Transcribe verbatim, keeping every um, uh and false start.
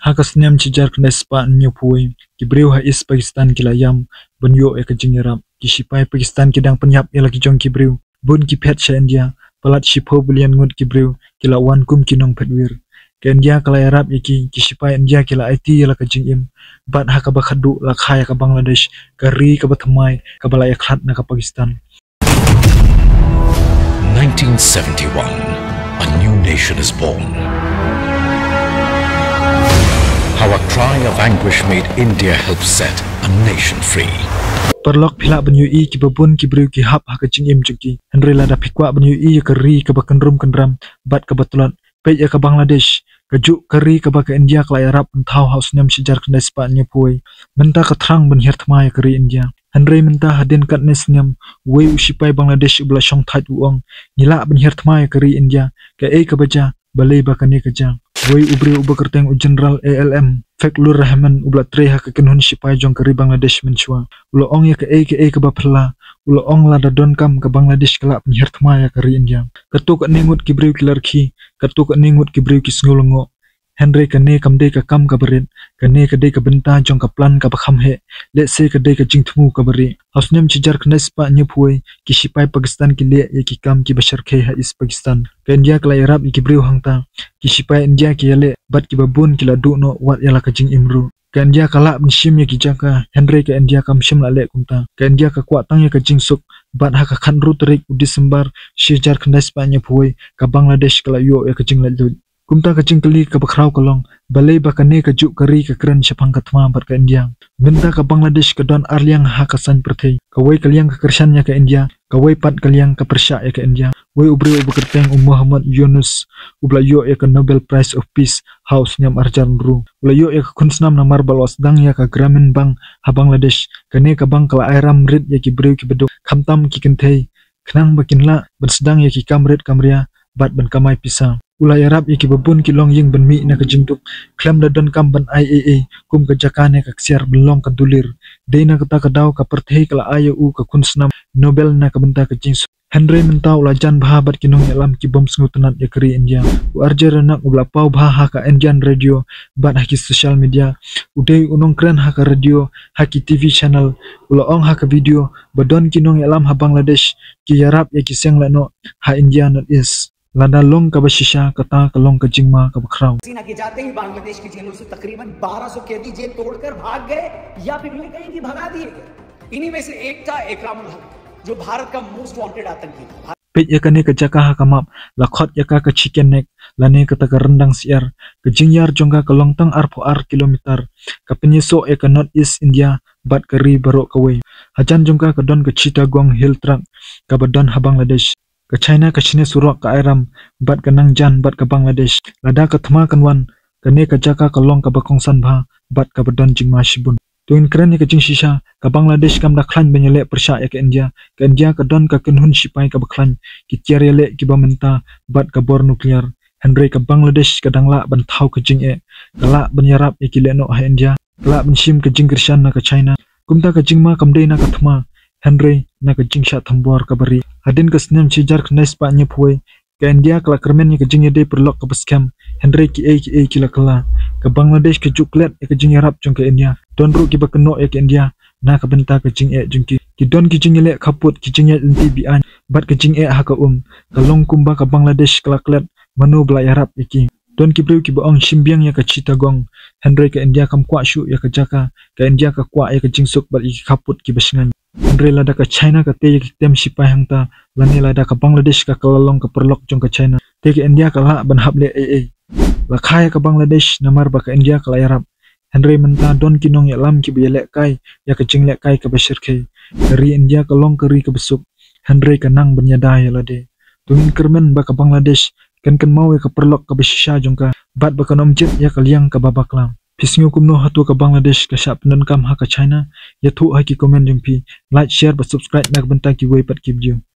Ha ka snem shihajar khyndai spah hynñiewphew wei, ki briew ha East Pakistan ki la ïam ban ïoh ïa ka jingïarap. Ki shipai Pakistan ki dang pynïap ïa la ki jong ki briew. Bun ki phet sha India, palat shiphew billion ngut ki briew ki la wan kum ki nongphetwir. Ka India ka la ïarap ïa ki, ki shipai India ki la aiti ïa la ka jingim. Bad ha kaba khatduh la kha ïa ka Bangladesh, ka ri kaba thymmai, kaba la ïakhlad na ka Pakistan. Nineteen seventy-one, a new nation is born. How a cry of anguish made India help set a nation free. Paralok, phi lah ban ïohi kiba bun ki briew ki hap ha ka jingim jong ki. Hynrei lada phi kwah ban ïohi ïa ka ri kaba kynrum kynram bad kaba tlot, peit ïa ka Bangladesh, kajuh ka ri kaba ka India ka la ïarap ban thaw ha u snem shihajar khyndai spah hynñiewphew wei. Mynta ka thrang ban hiar thma ïa ka ri India. Hynrei mynta hadien katne snem, uwei u shipai Bangladesh uba la shong thait u ong, ngi lah ban hiar thma ïa ka ri India. Kaei kaba jia? Balei ba kane ka jia? Uwei u briew uba kyrteng u General A L M Fazlur Rahman uba la trei ha ka kynhun shipai jong ka ri Bangladesh mynshuwa, u la ong ïa kaei kaei kaba phylla. U la ong lada donkam, ka Bangladesh ka lah ban hiar thma ïa ka ri India. Katto katne ngut ki briew ki la rkhie, katto katne ngut ki briew ki sngew lyngngoh. Hynrei kane kam dei ka kam kaba rit, kane ka dei ka bynta jong ka plan kaba kham heh, lehse ka dei ka jingthmu kaba rieh. Ha u snem shihajar khyndai spah hynñiewphew wei, ki shipai Pakistan ki leh ïa ki kam kiba shyrkhei ha East Pakistan. Ka India ka la ïarap ïa ki briew hangta. Ki shipai India ki ïaleh bad kiba bun ki la duh noh wat ïa la ka jingim ruh. Ka India ka lah ban shim ïa ki jaka, hynrei ka India kam shym la leh kumta. Ka India ka kwah tang ïa ka jingsuk, bad ha ka khathynriew tarik u December shihajar khyndai spah hynñiewphew wei, ka Bangladesh ka la ïoh ïa ka jinglaitluid. Kumta ka jingkylli kaba khraw ka long, balei ba kane kajuh ka ri ka kren shaphang ka thma bad ka India? Mynta ka Bangladesh ka don ar liang ha ka saiñ pyrthei. Kawei ka liang ka kyrshan ïa ka India, kawei pat ka liang ka pyrshah ïa ka India. Uwei u briew uba kyrteng u Muhammad Yunus, uba la ïoh ïa ka Nobel Prize of Peace ha u snem arhajar hynriew, u la ïoh ïa ka khunsnam namar ba u la sdang ïa ka Gramin Bank ha Bangladesh. Kane ka bank ka la ai ram rit ïa ki briew kiba duk, khamtam ki kynthei, khnang ba kin lah ban sdang ïa ki kam rit kam ria bad ban kamai pisa. U la ïarap ïa kiba bun ki longïing ban mih na ka jingduk, khlem da donkam ban ai ei ei, kum ka jaka ne ka ksiar, ban long ka dulir. Dei na kata ka daw ka pyrthei ka la ai ïa u ka khunsnam Nobel na ka bynta ka jingsuk. Hynrei mynta u la jan bha bad ki nongïalam ki bym sngewtynnat ïa ka ri India. U R J Ronak uba la paw bha ha ka Indian Radio bad ha ki social media, u dei u nongkren ha ka radio, ha ki T V channel, u la ong ha ka video ba don ki nongïalam ha Bangladesh ki ïarap ïa ki seng lehnoh ha India North East. Lada long kaba shisha, kata ka long ka jingma kaba khraw. सीना के जाते ही बांग्लादेश की जेलों से तकरीबन बारह सौ कैदी जेल तोड़कर भाग गए या फिर यूं कहें कि भगा दिए गए। इन्हीं में से एक था इकरामुल हक, जो भारत का मोस्ट वांटेड आतंकी था। Peit ïa kane ka jaka ha ka map, la khot ïa ka ka chicken neck, lane kata ka ryndang syiar. Ka jingïar jong ka ka long tang arphew ar kilometer. Ka pynïasoh ïa ka North East India bad ka ri baroh kawei. Hajan jong ka ka don ka Chittagong Hill Tract, kaba don ha Bangladesh. Ka China ka shne surok ka Iran bad ka nang jan bad ka Bangladesh. Lada ka thma kan wan, kane ka jaka ka long kaba kongsan bha bad kaba don jingma shibun. To ngin kren ïa ka jingshisha, ka Bangladesh kam da khlaiñ ban ïaleh pyrshah ïa ka India. Ka India ka don ka kynhun shipai kaba khlaiñ, ki tiar ïaleh kiba mynta bad ka bor nuklear. Hynrei ka Bangladesh ka dang lah ban thaw ka jingeh, ka lah ban ïarap ïa ki lehnoh ha India, ka lah ban shim ka jingkyrshan na ka China. Kumta ka jingma kam dei na ka thma, hynrei na ka jingshah thombor kaba rieh. Hadien ka snem shihajar khyndai spah hynñiewphew wei, ka India ka la kyrmen ïa ka jingïadei paralok kaba skhem, hynrei kiei kiei ki la kylla. Ka Bangladesh ka ju klet ïa ka jingïarap jong ka India. Don ruh kiba kynnoh ïa ka India na ka bynta ka jingeh jong ki. Ki don ki jingïaleh khappud, ki jingïaid lynti be-aiñ bad ka jingeh ha ka um. Ka long kumba ka Bangladesh ka la klet mano ba la ïarap ïa ki. Don ki briew kiba ong shim biang ïa ka Chittagong, hynrei ka India kam kwah shuh ïa ka jaka. Ka India ka kwah ïa ka jingsuk bad ïa ki khappud kiba shngaiñ. Hynrei lada ka China ka tei ïa ki tem shipai hangta, lane lada ka Bangladesh ka kylla long ka paralok jong ka China, te ka India ka lah ban hap leh ei ei. La kha ïa ka Bangladesh namar ba ka India ka la ïarap. Hynrei mynta don ki nongïalam kiba ïalehkai ïa ka jinglehkai kaba shyrkhei. Ka ri India ka long ka ri kaba suk, hynrei ka nang ban ïada ïa lade. To ngin kyrmen ba ka Bangladesh kan kynmaw ïa ka paralok kaba shisha jong ka, bad ba kan ym jied ïa ka liang kaba bakla. Phi sngew kumno, hato ka Bangladesh ka shah pyndonkam ha ka China? Ïathuh ha ki comment jong phi. Like, share bad subscribe na ka bynta kiwei pat ki video.